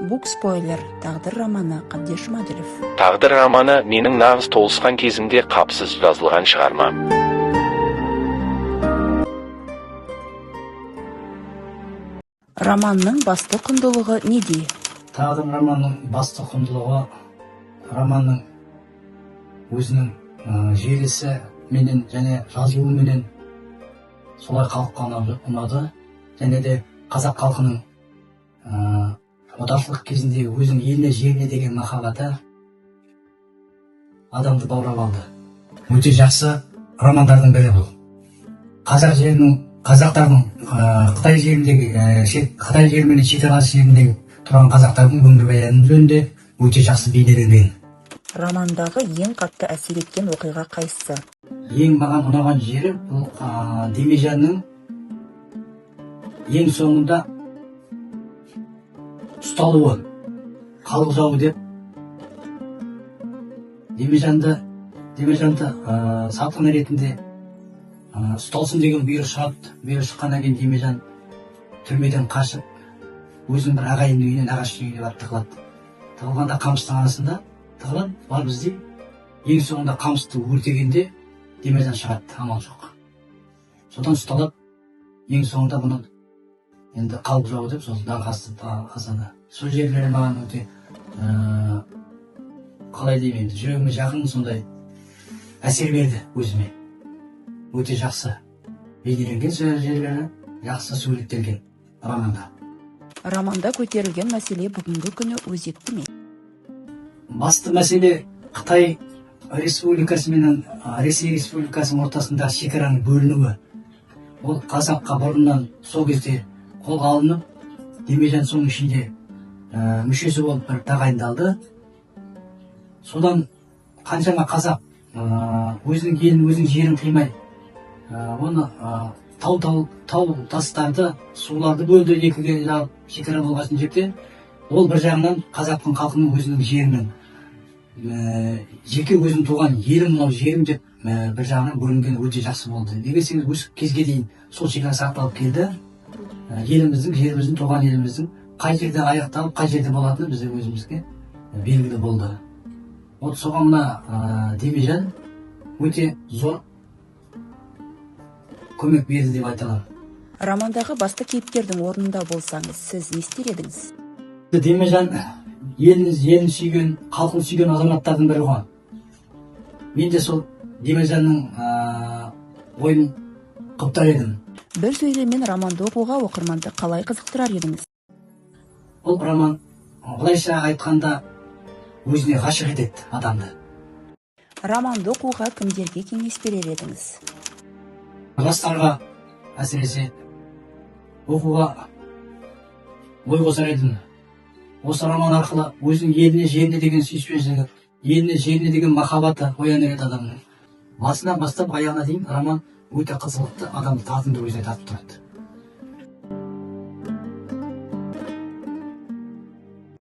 Букспойлер. Тағдыр романы. Қабдеш Жұмаділов. Тағдыр романы менің нағыз толысқан кезімде қапсыз жазылған шығарма. Романның басты құндылығы неде? Тағдыр романның басты құндылығы романның өзінің желісі менен және жазылуыменен солай халыққа ұнады. Және де қазақ халқының отаршылдық кезінде өзінің еліне, жеріне деген махаббаты адамды баурап алды. Өте жақсы романдардың бірі бұл. Қазақ жерінің, қазақтардың Қытай жеріндегі, Қытай жері менен шекаралас жеріндегі тұрған қазақтардың өмірбаяны жөнінде өте жақсы бейнеленген. Романдағы ең қатты әсер еткен оқиға қайсысы? Ең маған ұнаған жері бұл Демежанның ең соңында ұсталуы, халық жауы деп Демежанды сатқын ретінде ұсталсын деген бұйрық шығады. Бұйрық шыққаннан кейін Демежан түрмеден қашып, өзінің бір ағайынның үйіне, нағашының үйіне барып тығылады. Тығылғанда қамыстың арасында тығылады, барып іздейді. Ең соңында қамысты өртегенде Демежан шығады, амал жоқ. Содан ұсталады. Ең соңында бұны енді халық жауы деп сол даңқасты асады. Сол жерлері маған өте қалай деймін енді, жүрегіме жақын сондай әсер берді өзіме. Өте жақсы бейнеленген жерлері, жақсы суреттелген романда. Романда көтерілген мәселе бүгінгі күні өзекті ме? Басты мәселе Қытай Республикасы менен Ресей Республикасының ортасындағы шекараның бөлінуі. Ол қазаққа бұрыннан сол кезде қолға алынып, Демежан соның ішінде мүшесі болып бір тағайындалды. Содан қаншама қазақ өзінің елін, өзінің жерін қимай, оны тау тастарды, суларды бөлді екіге жарып, шекара болғасын жерде. Ол бір жағынан қазақтың халқының өзінің жерінің, жеке өзінің туған елім мынау жерім деп бір жағынан бөлінген өте жақсы болды. Неге десеңіз, осы кезге дейін сол шекара сақталып келді. Еліміздің, жеріміздің, туған еліміздің қай жерде аяқталып, қай жерде болатыны бізде өзімізге белгілі болды. Вот соған мына Демежан өте зор көмек берді деп айта аламын. Романдағы басты кейіпкердің орнында болсаңыз, сіз не істер едіңіз? Демежан елін сүйген, халқын сүйген азаматтардың бірі ғой. Мен де сол Демежанның ойын құптар едім. Бір сөйлеммен романды оқуға оқырманды қалай қызықтырар едіңіз? Бұл роман былайша айтқанда өзіне ғашық етеді адамды. Романды оқуға кімдерге кеңес берер едіңіз? Жастарға әсіресе оқуға ой қосар едім. Осы роман арқылы өзінің еліне, жеріне деген сүйіспеншілігі, еліне, жеріне деген махаббаты оянар еді адамның. Басынан бастап аяғына дейін роман өте қызғылықты, адамды тартымды өзіне тартып тұрады.